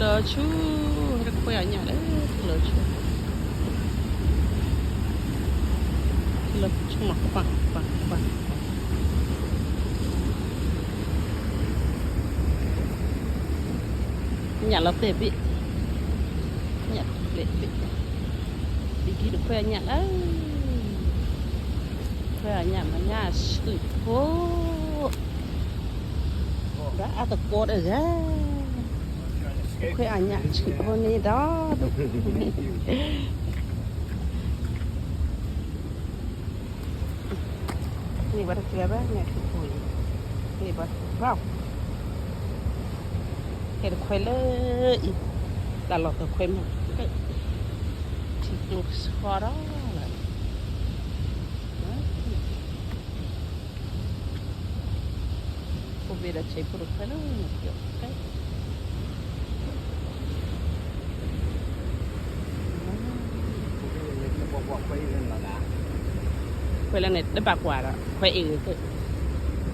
လၢဆူ, တခွဲအညၣ်လၢ, လၢဆူ, လၢဆူမး, ညၣ်လီၤတဲာ်ဘ့ၣ်, ညၣ်တဲာ်ဘ့ၣ်, ဒ်တခွဲအညၣ်လၢ, ခွဲအညၣ်မၤညၣ်ဆူၣ်ဖိ, ဒီးအသကိးတဂၤ, ခွဲအညၣ်ဆူၣ်ဖိန့ၣ်ဒီး, န့ၢ်ဘၣ်တကျဲဘၣ် ညၣ်ဆူၣ်ဖိအံၤ, န့ၢ်ဘၣ်ဘၣ်, ဟဲတခွဲလၢအံၤ, တၢ်လီၢ်တခွဲမး, ထံကျိဆှီဒီးလၢ အိၣ်ဘ့ၣ်ဒီးဆံးဖိတခွဲလၢ, ခွဲလၢန့ၣ် တဘၣ်ကွၢ်ဒီး ခွဲအ့ၣ်ဂ့ၤသ့ၣ်